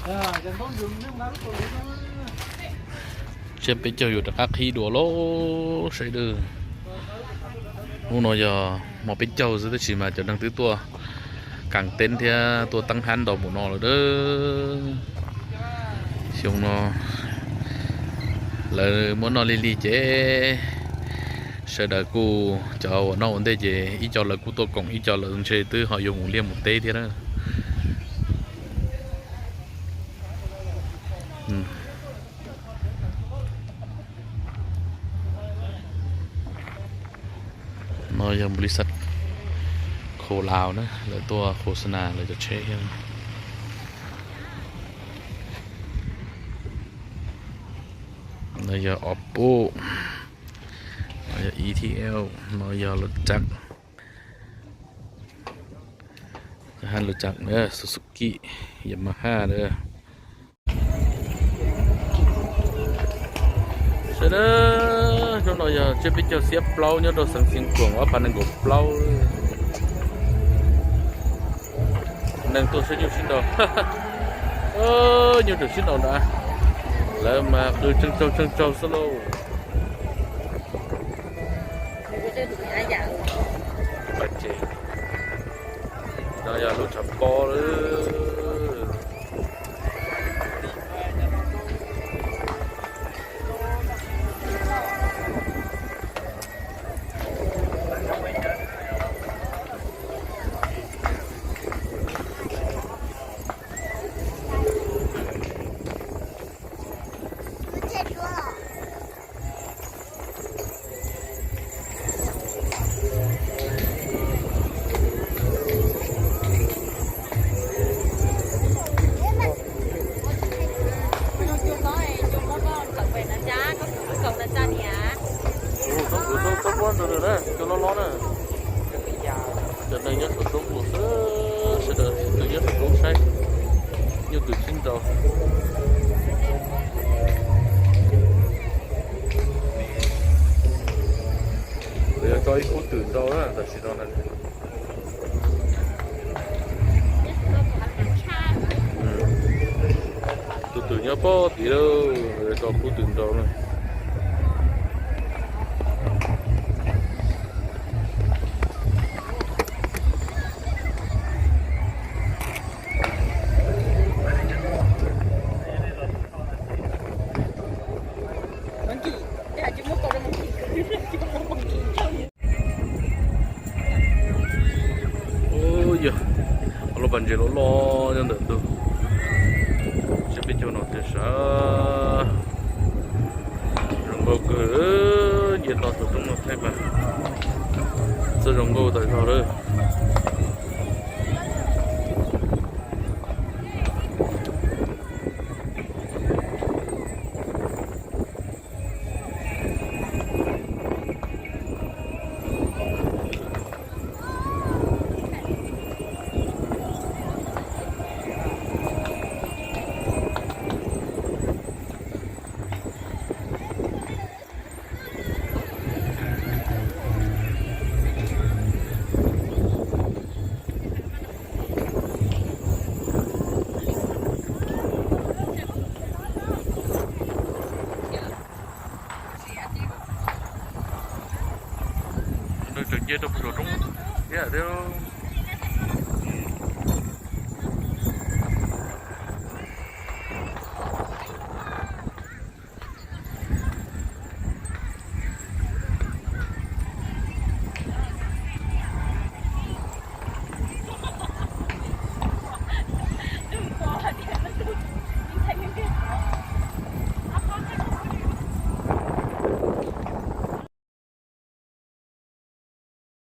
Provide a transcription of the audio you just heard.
Tsiab peb caug yuav rov qab qhib dua lauj sawv daws. Hnub no yog hmo peb caug xwb tab sis mas cov neeg twb tuaj kaas teeb thiab tuaj teeb hab ntau npaum no lawm dawb. Xyoo no lawv muab noj lig lig ces sawv daws kuj cov uas noj ua ntej ces ib co lawv kuj tuaj koom ib co lawv ntshe twb ho yuav mus liaj mus teb thiab na. No yog npau li xaj Kho Laus na, lawv tuaj khos nas lawv cov tsheb thiab. No yog Oppo, no yog E T L, no yog lub txaj, hab lub txaj na, Suzuki, Yamaha na. Sawv daws, hnub no yog tsiab peb caug xiab plaub nyob rau xeev Xeev Khuam ob phav nees nkaum plaub. Neeg tuaj saib nyuj sib nraus, nyuj tseem sib nraus nrad, lawv mas qw tseem tsaug tseem tsaug xwb lauj. Paj ces no yog lub tshav pob lawm. Tus no kuv tau txob pob ntawd na, cov loj loj na. Cov neeg nyob saum roob mus xwb, sawv daws tus nyob saum roob saib nyuj twm sib nraus. Lawv yuav tso ib khub twm nraus na tam sim no na. Tus twm nyob pob tid lawm, lawv yuav tso khub twm nraus na. Yog ob lub pas ntses loj loj nyob ntawm ntug, tsiab peb caug no tiag sav. Zoo nkauj kawg, nce toj tus roob no thaij mas txawj zoo nkauj tawm zog lawm. Nws tseem nce rau puag saum roob thiab thiab.